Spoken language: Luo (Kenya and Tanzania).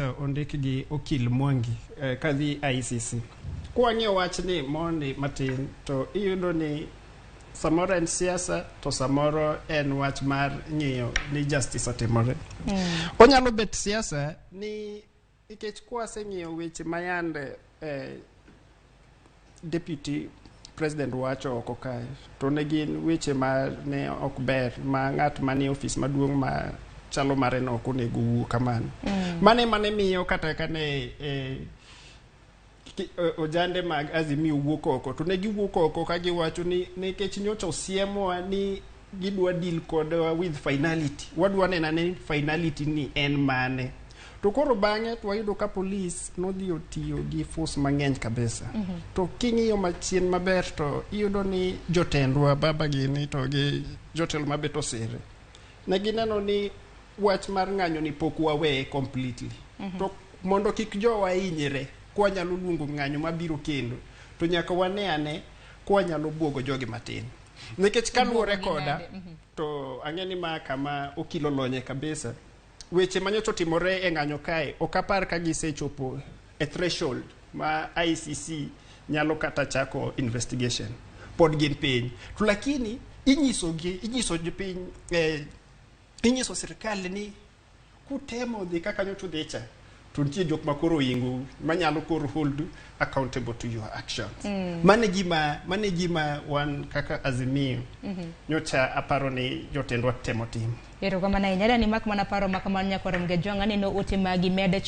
Ondik gi Okil Mwangi kadhi ICC. Kwang'iyo wachni mondi matin to iyudo ni samoro en siasa to samoro en wach mar ng'iyo ni justice otimore. Onyalo bet siasa ni nikech kwaseng'iyo weche mayande deputy president wacho oko kae to ne gin weche ma ne ok ber ma ng'at manie ofis maduong' ma chalo mare no ok onego wuo kamano. Mane mane miyo kata kane ojande mag Azimio wuok oko to ne giwuok oko ka giwacho ni nikech nyocha osiemowa ni gidwa deal kodwa with finality, wadwa neno ane finality ni en mane. To koro bang'e to wayudo ka polis nodhi otiyo gi force mang'eny kabisa. To king'iyo machien maber to iyudo ni jotendwa baba gini to gi jotelo mabet osire ne gineno ni wach mar ng'anyo ni pok waweye completely. To mondo kik jowa hinyre kwanyalo luongo ng'anyo mabiro kendo to nyaka wane ane kwanyalo buogo jogi matin nikech kaluwore Buogogi koda nade? To ang'e ni ma kama okil olonye kabisa. Weche manyocha otimore e ng'anyo kae ok apar ka gisechopo e threshold ma ICC nyalo kata chako investigation. Pod gin piny to lakini inyiso gi inyiso jopiny inyiso sirikal ni kutemo dhi kaka nyocha udhi cha to nitie jok ma koro oingo manyalo koro hold accountable to your actions. Mane gima wan kaka Azimio nyocha aparo ni jotendwa temo timo. Erokamano ahinya. Adani mak mana paro ma kamano nyakwar Mgejwang', aneno ote magi med.